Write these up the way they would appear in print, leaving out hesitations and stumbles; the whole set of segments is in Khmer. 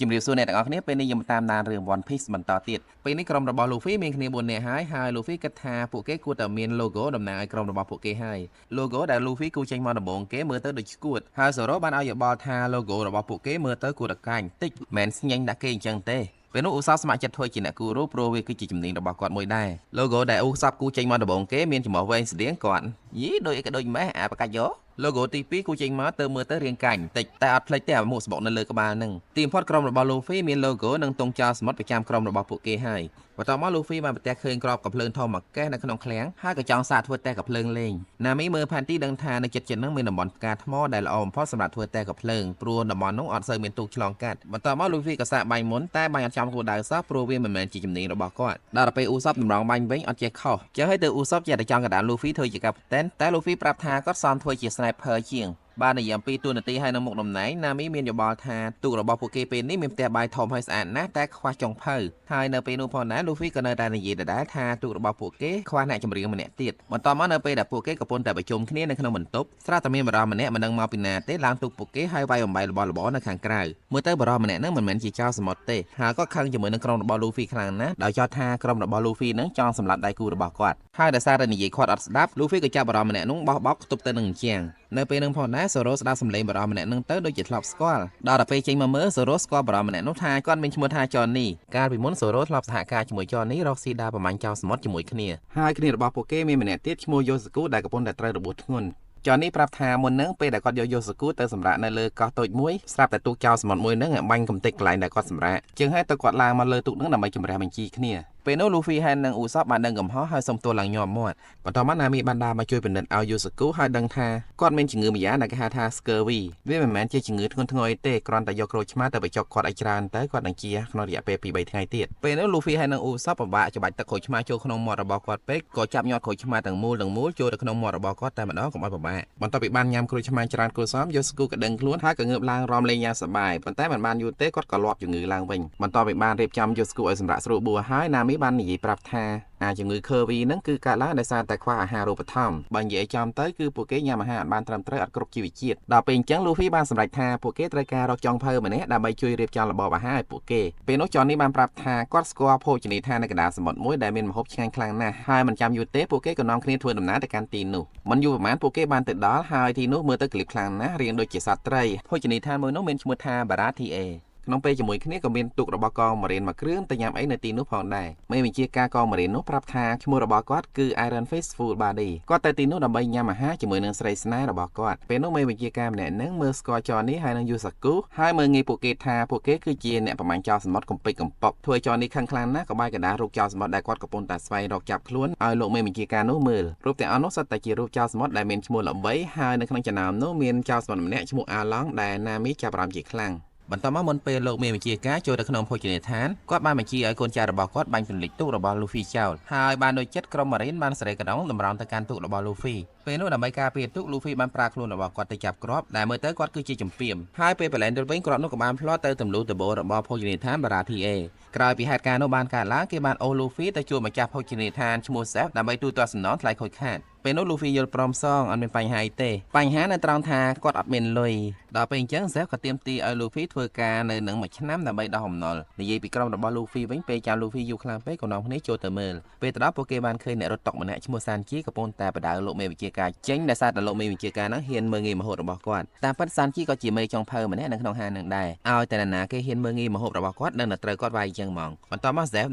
ជំរាបសួរអ្នកទាំងអស់គ្នាពេលនេះយើងតាមដានរឿង One Piece បន្តទៀតពេលនេះក្រុមរបស់ Luffy មានគ្នា4នាក់ហើយហើយ Luffy គិតថាពួកគេគួរតែមាន logo តំណាងឲ្យក្រុមរបស់ពួកគេហើយ logo ដែល Luffy គូចេញមកដំបូងគេមើលទៅដូចឈួតហើយ Zoro បានឲ្យយោបល់ថា logo របស់ពួកគេមើលទៅគួរតែកាញ់តិចមិនស្ញែងដាក់គេអញ្ចឹងទេពេលនោះឧសពស្ម័គ្រចិត្តធ្វើជាអ្នកគូរូព្រោះវាគឺជាជំនាញរបស់គាត់មួយដែរ logo ដែលឧសពគូចេញមកដំបូងគេមានចំហវែងស្តៀងគាត់យីដូចអីក៏ដូចម៉េះអាបកាច់យោ logo ទី2គូចេញមកទៅមើលទៅរាងកាញ់តិចតែអត់ភ្លេចទេអាមួកស្បុកនៅលើក្បាលហ្នឹងទីបំផុតក្រុមរបស់ Luffy មាន logo និងទង់ចោលសមុទ្រប្រចាំក្រុមរបស់ពួកគេហើយបន្ទាប់មក Luffy បានប្រទះឃើញក្របកាំភ្លើងធំមួយកេះនៅក្នុងឃ្លាំងហើយក៏ចង់សាកធ្វើតេស្តកាំភ្លើងលេងណាមីមើលផែនទីដឹងថានៅជិតៗហ្នឹងមានតំបន់ផ្កាថ្មដែលល្អបំផុតសម្រាប់ធ្វើតេស្តកាំភ្លើងព្រោះតំបន់នោះអត់សូវមានទូកឆ្លងកាត់បន្ទាប់មក Luffy ក៏សាកបាញ់មុនតែបាញ់អត់ចំគោលដៅសោះព្រោះវាមិនមែនជាជំនាញរបស់គាត់ដល់ទៅពេលអ៊ូសបតម្រង់បាញ់វិញអត់ចេះខុសចឹងហើយទៅអ៊ូសបចេះតែចង់កណ្ដាល Luffy ធ្វើជាកាប់តែនតែ Luffy ប្រាប់ថាគាត់សមធ្វើជា sniper ជាងបាននិយាយអំពីតួនាទីហើយនៅមុខតំណែងណាមីមានយោបល់ថាទូករបស់ពួកគេពេលនេះមានផ្ទះបាយធំហើយស្អាតណាស់តែខ្វះចុងភៅហើយនៅពេលនោះផងដែរ Luffy ក៏នៅតែនិយាយដដែលថាទូករបស់ពួកគេខ្វះអ្នកចម្រៀងម្នាក់ទៀតបន្ទាប់មកនៅពេលដែលពួកគេកំពុងតែប្រជុំគ្នានៅក្នុងបន្ទប់ស្រាប់តែមានបុរសម្នាក់មិនដឹងមកពីណាទេឡើងទូកពួកគេហើយវាយបំបីរបស់របរនៅខាងក្រៅមើលទៅបុរសម្នាក់ហ្នឹងមិនមែនជាចោរសមុទ្រទេហើយក៏ខឹងជាមួយនឹងក្រុមរបស់ Luffy ខ្លាំងណាស់ដោយចោទថាក្រុមរបស់ Luffy ហ្នឹងចង់សម្លាប់ដៃគូរបស់គាត់ហើយដោយសារតែនិយាយគាត់អត់ស្ដាប់ Luffy ក៏ចាប់បុរសម្នាក់នោះបោះបោកខ្ទប់ទៅនឹងអញ្ចឹងនៅពេលនឹងផងដែរសូរ៉ូស្ដាប់សំឡេងបុរសម្នាក់នឹងទៅដូចជាធ្លាប់ស្គាល់ដល់ទៅពេលចេញមកមើលសូរ៉ូស្គាល់បុរសម្នាក់នោះថាគាត់មានឈ្មោះថាចននីកាលពីមុនសូរ៉ូធ្លាប់សហការជាមួយចននីរកស៊ីដើរប្រមាញ់ចោលសមុទ្រជាមួយគ្នាហើយគ្នារបស់ពួកគេមានម្នាក់ទៀតឈ្មោះយូសាគូដែលកំពុងតែត្រូវរបួសធ្ងន់ចននីប្រាប់ថាមុននឹងពេលដែលគាត់យកយូសាគូទៅសម្រាកនៅលើកោះតូចមួយស្រាប់តែទូកចោលសមុទ្រមួយហ្នឹងបាញ់កំទេចកន្លែងដែលគាត់សម្រាកជាងហើយទៅគាត់ឡើងមកលើទូកហ្នឹងដើម្បីជម្រះបញ្ជីគ្នាពេលនោះលូហ្វីហើយនិងអ៊ូសបបានដឹងកំហុសហើយសុំទោសឡើងញោមមាត់បន្ទាប់មកណាមីបានដើរមកជួយពិនិត្យឲ្យយូសាគូហើយដឹងថាគាត់មានជំងឺម្យ៉ាងដែលគេហៅថា scurvy វាមិនមែនជាជំងឺធ្ងន់ធ្ងរទេគ្រាន់តែយកក្រូចឆ្មាទៅបញ្ចុកគាត់ឲ្យច្រើនទៅគាត់នឹងជាក្នុងរយៈពេល2 3ថ្ងៃទៀតពេលនោះលូហ្វីហើយនិងអ៊ូសបពិបាកច្បាច់ទឹកក្រូចឆ្មាចូលក្នុងមាត់របស់គាត់ពេកក៏ចាប់ញាត់ក្រូចឆ្មាទាំងមូលទាំងមូលចូលទៅក្នុងមាត់របស់គាត់តែម្ដងកុំឲ្យពិបាកបន្ទាប់ពីបានញ៉ាំក្រូចឆ្មាច្រើនគួរសមយូសាគូក៏ដឹងខ្លួនហើយក៏ងើបឡើងរាំលេងយ៉ាងសប្បាយប៉ុន្តែមិនបានយូរទេគាត់ក៏លាប់ជំងឺឡើងវិញបន្ទាប់ពីបានរៀបចំយូសាគូឲ្យសម្រាកស្រួលបួលហើយណាមីបាននិយាយប្រាប់ថាអាជំងឺ Curvy ហ្នឹងគឺកើតឡើងដោយសារតែខ្វះអាហារូបត្ថម្ភបើនិយាយចំទៅគឺពួកគេញ៉ាំអាហារអត់បានត្រឹមត្រូវអត់គ្រប់ជីវជាតិដល់ពេលអញ្ចឹង Luffy បានសម្រេចថាពួកគេត្រូវការរកចុងភៅម្នាក់ដើម្បីជួយរៀបចំរបបអាហារឲ្យពួកគេពេលនោះចននេះបានប្រាប់ថាគាត់ស្គាល់ភោជនីយដ្ឋាននៅកណ្ដាលសមុទ្រមួយដែលមានម្ហូបឆ្ងាញ់ខ្លាំងណាស់ហើយមិនចាំយូរទេពួកគេក៏នាំគ្នាធ្វើដំណើរទៅកាន់ទីនោះមិនយូរប៉ុន្មានពួកគេបានទៅដល់ហើយទីនោះមើលទៅក្លៀបខ្លាំងណាស់រាងដូចជាសត្វត្រីភោជនីយដ្ឋានមួយនោះមានឈ្មោះថា Baratie ក្នុងពេលជាមួយគ្នាក៏មានទូករបស់កងម៉ារីនមួយគ្រឿងទៅញ៉ាំអីនៅទីនោះផងដែរមេបញ្ជាការកងម៉ារីននោះប្រាប់ថាឈ្មោះរបស់គាត់គឺ Iron Fist Full Body គាត់ទៅទីនោះដើម្បីញ៉ាំអាហារជាមួយនឹងស្រីស្នេហ៍របស់គាត់ពេលនោះមេបញ្ជាការម្នាក់ហ្នឹងមើលស្គាល់ចននេះហើយនឹងយូសាគូហើយមើលងាយពួកគេថាពួកគេគឺជាអ្នកប្រមាញ់ចោលសមុទ្រកំពេចកំប៉ុកធ្វើចននេះខឹងខ្លាំងណាស់ក៏បាយកណ្ដាលរូបចោលសមុទ្រដែលគាត់កំពុងតែស្វែងរកចាប់ខ្លួនឲ្យលោកមេបញ្ជាការនោះមើលរូបទាំងអស់នោះសុទ្ធតែជារូបចោលសមុទ្រដែលមានឈ្មោះល្បីហើយនៅក្នុងចំណោមនោះមានចោលសមុទ្រម្នាក់ឈ្មោះអាឡង់ដែលណាមីចាប់អារម្មណ៍ជាខ្លាំងបន្ទាប់មកមុនពេលលោកមេបញ្ជាការចូលទៅក្នុងភោជនីយដ្ឋានគាត់បានបញ្ជាឲ្យកូនចៅរបស់គាត់បាញ់ពន្លិចទូករបស់ Luffy ចោលហើយបានដូចចិត្តក្រុមម៉ារីនបានសេរីកណ្ដងតម្រង់ទៅកាន់ទូករបស់ Luffy ពេលនោះដើម្បីការពារទូក Luffy បានប្រើខ្លួនរបស់គាត់ទៅចាប់គ្រាប់ដែលមើលទៅគាត់គឺជាចម្ពាមហើយពេលប្រឡែងទៅវិញគ្រាប់នោះក៏បានផ្លាត់ទៅទម្លុះដំបូលរបស់ភោជនីយដ្ឋាន Baratie ក្រោយពីហេតុការណ៍នោះបានកើតឡើងគេបានអូស Luffy ទៅជួបម្ចាស់ភោជនីយដ្ឋានឈ្មោះ Zeff ដើម្បីទូទាត់សំណងថ្លៃខូចខាតពេលនោះ Luffy យល់ព្រមសងអត់មានបញ្ហាអីទេបញ្ហានៅត្រង់ថាគាត់អត់មានលុយដល់ពេលអញ្ចឹង Zeff ក៏ទាមទារឲ្យ Luffy ធ្វើការនៅនឹងមួយឆ្នាំដើម្បីដោះបំណុលនិយាយពីក្រុមរបស់ Luffy វិញពេលចាំ Luffy យូរខ្លាំងពេកក៏នាំគ្នាចូលទៅមើលពេលទៅដល់ពួកគេបានឃើញអ្នករត់តុកម្នាក់ឈ្មោះ Sanji កំពុងតែបដៅលោកមេវិជាការចេញដោយសារតែលោកមេវិជាការហ្នឹងហ៊ានមើលងាយម្ហូបរបស់គាត់តាមពិត Sanji ក៏ជាមេចុងភៅម្នាក់នៅក្នុងហាងនឹងដែរឲ្យតែនរណាគេហ៊ានមើលងាយម្ហូបរបស់គាត់នឹងត្រូវគាត់វាយអញ្ចឹងហ្មងបន្ទាប់មក Zeff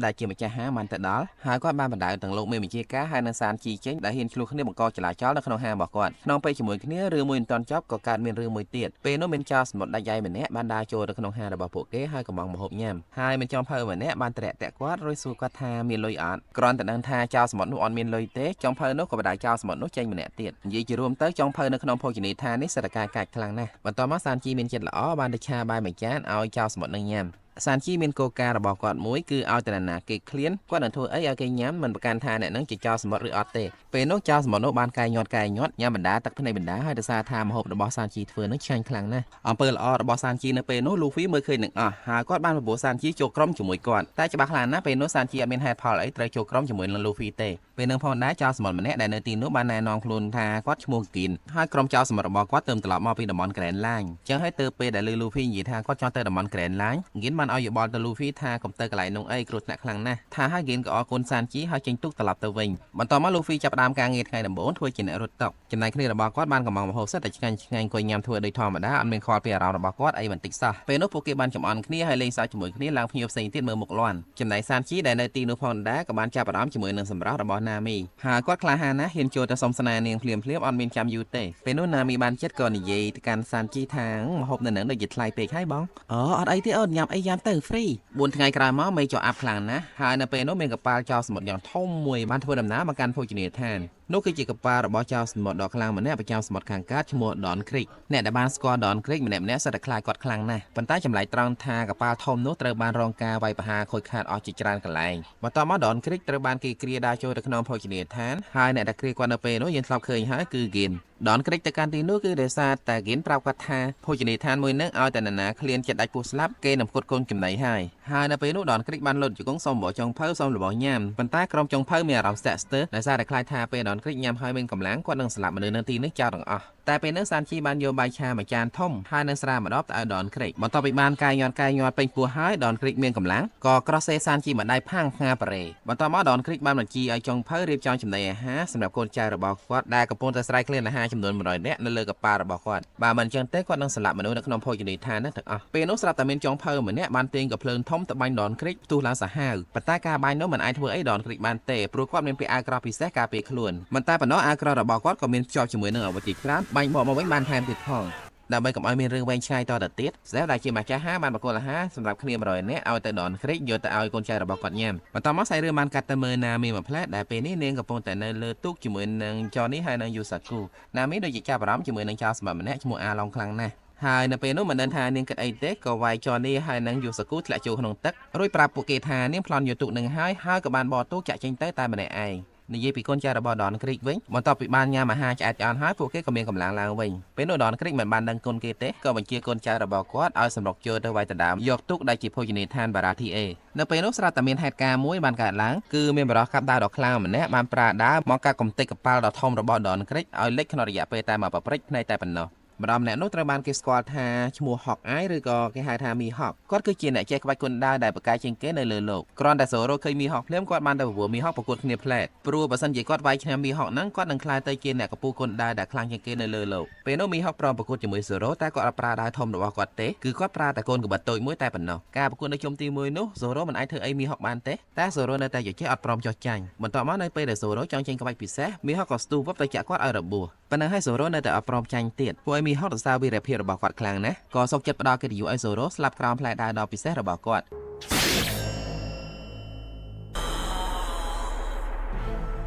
ដែលជាម្ចាស់ហាងបានទៅដល់ហើយគាត់បានបដៅទាំងលោកមេវិជាការហើយនិង Sanji ចេញដែលហ៊ានឆ្លោះគ្នាបង្កចលាចលនៅក្នុងហាងរបស់គាត់ក្នុងពេលជាមួយគ្នារឿងមួយមិនទាន់ចប់ក៏កើតមានរឿងមួយទៀតពេលនោះមានចោរសមុទ្រដាច់យ៉ៃម្នាក់បានដើរចូលទៅក្នុងហាងរបស់ពួកគេហើយកំងម្ហូបញ៉ាំហើយមានចុងភៅម្នាក់បានត្រាក់តាក់គាត់រួចសួរគាត់ថាមានលុយអត់គ្រាន់តែដឹងថាចោរសមុទ្រនោះអត់មានលុយទេចុងភៅនោះក៏បដៅចោរសមុទ្រនោះចេញម្នាក់ទៀតនិយាយជារួមទៅចុងភៅនៅក្នុងភោជនីយដ្ឋាននេះសិតតែការកាច់ខ្លាំងណាស់បន្ទាប់មកសានជីមានចិត្តល្អបានទៅឆាបាយមួយចានឲ្យចោរសមុទ្រនឹងញ៉ាំ សានជីមានគោលការណ៍របស់គាត់មួយគឺឲ្យតែនរណាគេឃ្លានគាត់នឹងធ្វើអីឲ្យគេញ៉ាំមិនប្រកាន់ថាអ្នកនឹងជាចោរសមុទ្រឬអត់ទេពេលនោះចោរសមុទ្រនោះបានកែញាត់កែញាត់ញ៉ាំបណ្ដាទឹកភ្នែកបណ្ដាហើយដោយសារថាម្ហូបរបស់សានជីធ្វើនឹងឆ្ងាញ់ខ្លាំងណាស់អំពើល្អរបស់សានជីនៅពេលនោះលូហ្វីមើលឃើញនឹងអស់ហើយគាត់បានបបួលសានជីចូលក្រុមជាមួយគាត់តែច្បាស់ខ្លាំងណាស់ពេលនោះសានជីអត់មានហេតុផលអីត្រូវចូលក្រុមជាមួយនឹងលូហ្វីទេពេលនឹងផងដែរចោរសមុទ្រម្នាក់ដែលនៅទីនោះបានណែនាំខ្លួនថាគាត់ឈ្មោះគីនហើយក្រុមចោរសមុទ្ររបស់គាត់ទើបត្រឡប់មកពីតំបន់ Grand Line ចឹងហើយទើបពេលដែលលឺលូហ្វីនិយាយថាគាត់ចង់ទៅតំបន់ Grand Line គីនបានឲ្យយោបល់ទៅលូហ្វីថាកុំទៅកន្លែងនោះអីគ្រោះថ្នាក់ខ្លាំងណាស់ថាហើយគីនក៏អរគុណសានជីហើយចេញទូកត្រឡប់ទៅវិញបន្ទាប់មកលូហ្វីចាប់ផ្ដើមការងារថ្ងៃដំបូងធ្វើជាអ្នករត់តុចំណែកគ្នារបស់គាត់បានកំងម្ហូបសិតតែឆ្ងាញ់ឆ្ងាញ់អង្គុយញ៉ាំធ្វើដូចធម្មតាអត់មានខ្វល់ពីអារម្មណ៍របស់គាត់អីបន្តិចសោះពេលនោះពួកគេបានចំអន់គ្នាហើយលេងសើចជាមួយគ្នាឡើងភ្ញៀវផ្សេងទៀតមើលមុខលាន់ចំណែកសានជីដែលនៅទីនោះផងដែរក៏បានចាប់អារម្មណ៍ជាមួយនឹងសម្រស់របស់ណាមីហើយគាត់ក្លាហានណាស់ហ៊ានចូលទៅសុំស្នេហ៍នាងភ្លាមភ្លាមអត់មានចាំយូរទេពេលនោះណាមីបានចិត្តក៏និយាយទៅកាន់សានជីថាម្ហូបនៅនឹងដូចជាថ្លៃពេកហើយបងអូអត់អីទេអូនញ៉ាំអីញ៉ាំទៅ free 4ថ្ងៃក្រោយមកមេចុះអាប់ខ្លាំងណាស់ហើយនៅពេលនោះមានកប៉ាល់ចោលសមុទ្រយ៉ាងធំមួយបានធ្វើដំណើរមកកាន់ភោជនីយដ្ឋាននោះគឺជាកប៉ាល់របស់ចោលសមុទ្រដ៏ខ្លាំងម្នាក់ប្រចាំសមុទ្រខាងកើតឈ្មោះ Don Creek អ្នកដែលបានស្គាល់ Don Creek ម្នាក់ៗសុទ្ធតែខ្លាចគាត់ខ្លាំងណាស់ប៉ុន្តែចម្លែកត្រង់ថាកប៉ាល់ធំនោះត្រូវបានរងការវាយប្រហារខូចខាតអស់ជាច្រើនកន្លែងបន្ទាប់មក Don Creek ត្រូវបានគេគ្រាដើរចូលទៅក្នុងភោជនីយដ្ឋានហើយអ្នកដែលគ្រាគាត់នៅពេលនោះយើងធ្លាប់ឃើញហើយគឺ Gin Don Creek ទៅកាន់ទីនោះគឺដោយសារតែ Gin ប្រាប់គាត់ថាភោជនីយដ្ឋានមួយនឹងឲ្យតែនរណាឃ្លានចិត្តដាច់ពោះស្លាប់គេនឹងផ្គត់ផ្គង់ចំណីហើយហើយនៅពេលនោះ Don Creek បានលុតជង្គង់សុំរបស់ចុងភៅសុំរបស់ញ៉ាំប៉ុន្តែក្រុមចុងភៅមានអារម្មណ៍ស្ទាក់ស្ទើរដោយសារតែខ្លាចថាពេល Don Creek ញ៉ាំហើយមានកម្លាំងគាត់នឹងស្លាប់មនុស្សនៅទីនេះចោលទាំងអស់តែពេលនោះសានជីបានយកបាយឆាមួយចានធំហើយនឹងស្រាមួយដបទៅឲ្យ Don Creek បន្ទាប់ពីបានកែញាត់កែញាត់ពេញពោះហើយ Don Creek មានកម្លាំងក៏ក្រោះសេសានជីមួយដៃផាំងផ្ងាប៉ារ៉េបន្ទាប់មក Don Creek បានបញ្ជាឲ្យចុងភៅរៀបចំចំណីអាហារសម្រាប់កូនចៅរបស់គាត់ដែលកំពុងតែស្រែកឃ្លានអាហារចំនួន100នាក់នៅលើកប៉ាល់របស់គាត់បើមិនចឹងទេគាត់នឹងសម្លាប់មនុស្សនៅក្នុងភោជនីយដ្ឋាននោះទាំងអស់ពេលនោះស្រាប់តែមានចុងភៅម្នាក់បានទាញកាំភ្លើងធំទៅបាញ់ Don Creek ផ្ទុះឡើងសាហាវប៉ុន្តែការបាញ់នោះមិនអាចធ្វើអី Don Creek បានទេព្រោះគាត់មានពាក់អាវក្រោះពិសេសការពារខ្លួនមិនតែប៉ុណ្ណោះអាវក្រោះរបស់គាត់ក៏មានភ្ជាប់ជាមួយនឹងអាវុធជាច្រើនបាញ់បកមកវិញបានថែមទៀតផងដើម្បីកុំឲ្យមានរឿងវែងឆ្ងាយតទៅទៀតស្រាប់ដែលជាម្ចាស់ហាបានបកគលអាហារសម្រាប់គ្នា100នាក់ឲ្យទៅ Don Creek យកទៅឲ្យកូនចៅរបស់គាត់ញ៉ាំបន្តមកសាច់រឿងបានកាត់ទៅមើលណាមីមួយផ្លែដែលពេលនេះនាងកំពុងតែនៅលើទូកជាមួយនឹងចនេះហើយនឹងយូសាគូណាមីដូចជាចាប់អារម្មណ៍ជាមួយនឹងចៅសម្បត្តិម្នាក់ឈ្មោះអាឡុងខ្លាំងណាស់ហើយនៅពេលនោះមិនដឹងថានាងគិតអីទេក៏វាយចនេះហើយនឹងយូសាគូធ្លាក់ចូលក្នុងទឹករួចប្រាប់ពួកគេថានាងប្លន់យកទូកនឹងហើយហើយក៏បានបរទូកចាក់ចេញទៅតែម្នាក់ឯងនិយាយពីកូនចៅរបស់ Don Creek វិញបន្ទាប់ពីបានញ៉ាំអាហារឆ្អែតឆ្អន់ហើយពួកគេក៏មានកម្លាំងឡើងវិញពេលនោះ Don Creek មិនបានដឹងគុណគេទេក៏បញ្ជាកូនចៅរបស់គាត់ឲ្យសម្រុកចូលទៅវាយដណ្ដើមយកទូកដែលជាភោជនីយដ្ឋានបារ៉ាធីអេនៅពេលនោះស្រាប់តែមានហេតុការណ៍មួយបានកើតឡើងគឺមានបរិះកាប់ដាវដ៏ខ្លាំងម្នាក់បានប្រើដាវមកកាប់កំទេចកប៉ាល់ដ៏ធំរបស់ Don Creek ឲ្យលិចក្នុងរយៈពេលតែមួយប្រព្រឹត្តភ្នែកតែប៉ុណ្ណោះម្ដងម្នាក់នោះត្រូវបានគេស្គាល់ថាឈ្មោះហុកអាយឬក៏គេហៅថាមីហុកគាត់គឺជាអ្នកចេះក្បាច់គុនដាវដែលប្រកែកជាងគេនៅលើលោកគ្រាន់តែសូរ៉ូឃើញមីហុកភ្លាមគាត់បានទៅប្រគល់មីហុកប្រកួតគ្នាផ្លែតព្រោះបើសិនជាគាត់វាយឈ្នះមីហុកហ្នឹងគាត់នឹងក្លាយទៅជាអ្នកកំពូលគុនដាវដែលខ្លាំងជាងគេនៅលើលោកពេលនោះមីហុកព្រមប្រកួតជាមួយសូរ៉ូតែគាត់អត់ប្រើដាវធំរបស់គាត់ទេគឺគាត់ប្រើតែកូនកបិតតូចមួយតែប៉ុណ្ណោះការប្រកួតនៅជុំទី1នោះសូរ៉ូមិនអាចធ្វើអីមីហុកបានទេតែសូរ៉ូនៅតែយចេះអត់ព្រមចុះចាញ់បន្ទាប់មកនៅពេលដែលសូរ៉ូចង់ចេញក្បាច់ពិសេសមីហុកក៏ស្ទុះវឹបទៅចាក់គាត់ឲ្យរបួសប៉ុណ្ណឹងហើយសូរ៉ូនៅតែអត់ព្រមចាញ់ទៀតពួកឲ្យមីហុកសរសើរវីរភាពរបស់គាត់ខ្លាំងណាស់ក៏សុកចិត្តផ្ដល់កិត្តិយសឲ្យសូរ៉ូស្លាប់ក្រោមផ្លែដាវដ៏ពិសេសរបស់គាត់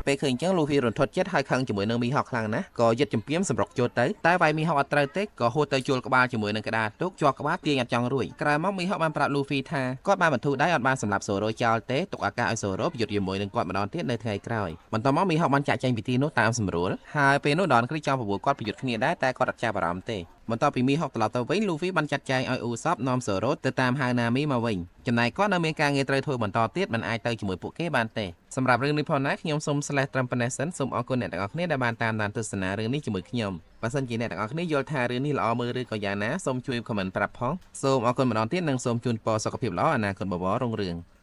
ពេលឃើញចឹងលូហ្វីរន្ធត់ចិត្តហើយខឹងជាមួយនឹងមីហុកខ្លាំងណាស់ក៏យឹតចម្ពាមសម្រុកចូលទៅតែវាយមីហុកអត់ត្រូវទេក៏ហួតទៅជួលក្បាលជាមួយនឹងក្តារទុកជាប់ក្បាលទាញអត់ចង់រួចក្រោយមកមីហុកបានប្រាប់លូហ្វីថាគាត់បានបន្ធូរដៃអត់បានសម្លាប់សូរ៉ូចោលទេទុកឱកាសឲ្យសូរ៉ូប្រយុទ្ធជាមួយនឹងគាត់ម្ដងទៀតនៅថ្ងៃក្រោយបន្ទាប់មកមីហុកបានចាក់ចែងពីទីនោះតាមសម្រួលហើយពេលនោះដនគ្រីចង់ប្រគល់គាត់ប្រយុទ្ធគ្នាដែរតែគាត់អត់ចាប់អារម្មណ៍ទេបន្ទាប់ពីមីហុកត្រឡប់ទៅវិញលូហ្វីបានចាត់ចែងឲ្យអ៊ូសបនាំសូរ៉ូទៅតាមហៅណាមីមកវិញចំណែកគាត់នៅមានការងារត្រូវធ្វើបន្តទៀតមិនអាចទៅជាមួយពួកគេបានទេសម្រាប់រឿងនេះផងណាខ្ញុំសូម slash ត្រឹមប៉ុណ្ណេះសិនសូមអរគុណអ្នកទាំងអស់គ្នាដែលបានតាមដានទស្សនារឿងនេះជាមួយខ្ញុំបើសិនជាអ្នកទាំងអស់គ្នាយល់ថារឿងនេះល្អមើលឬក៏យ៉ាងណាសូមជួយ comment ប្រាប់ផងសូមអរគុណម្ដងទៀតនិងសូមជូនពរសុខភាពល្អអនាគតបវររុងរឿង។